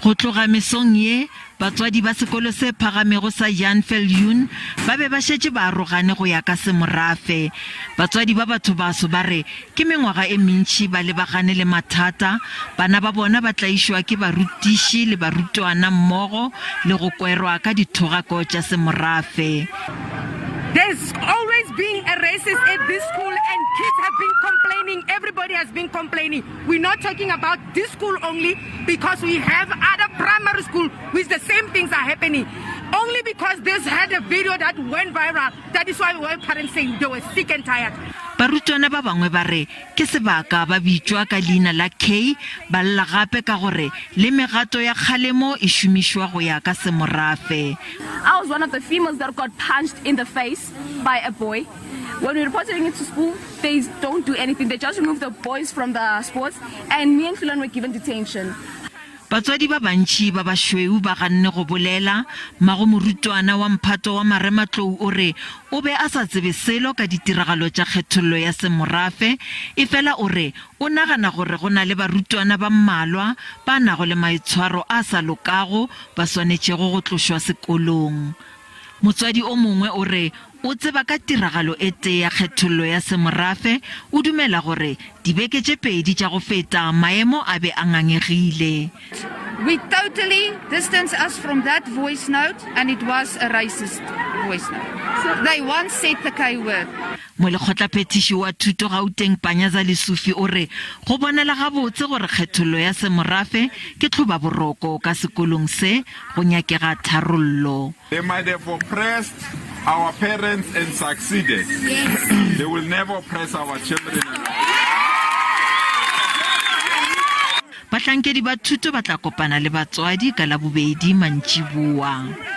Go tloga mesong ye, batswadi ba sekolo se phagamego sa Jan Viljoen ba be ba šetše ba arogane go ya ka semorafe. Batswadi ba bathobaso ba re ke mengwaga e mentši ba lebagane le mathata, bana ba bona ba tlaišwa ke barutiši le barutwana mmogo le go kwerwa ka dithogako tša semorafe. There's always been a racist at this school and kids have been complaining, everybody has been complaining. We're not talking about this school only because we have other primary school which the same things are happening. Only because this had a video that went viral, that is why we parents saying they were sick and tired. Barutwana ba bangwe ba re ke sebaka ba bitšwa ka leina la K, ba lla gape ka gore le megato ya kgalemo e šomišwa go ya ka semorafe. I was one of the females that got punched in the face by a boy. When we reported it to school, they don't do anything. They just remove the boys from the sports and me and Philon were given detention. Batswadi ba bantši ba bašweu ba ganne go bolela. Mmago morutwana wa mphato wa marematlou o re o be a sa tsebe selo ka ditiragalo tša kgethollo ya semorafe, efela o re o nagana gore go na le barutwana ba mmalwa ba nago le maitshwaro a sa lokago ba swanetšego go tlošwa sekolong. Motswadi o mongwe o re o tseba ka tiragalo e tee ya kgethollo ya semorafe, o dumela gore dibeke tše pedi tša go feta maemo a be a ngangegile. We totally distance us from that voice note and it was a racist voice note. They once said the K word. Molekgotlaphethiši wa thuto Gauteng Panyaza Lesufi o re go bonala gabotse gore kgethollo ya semorafe ke tlhobaboroko ka sekolong se, go nyakega tharollo. They might have oppressed our parents and succeeded. They will never oppress our children and our Bahlankedi ba thuto ba tla kopana le batswadi ka Labobedi mantšiboa.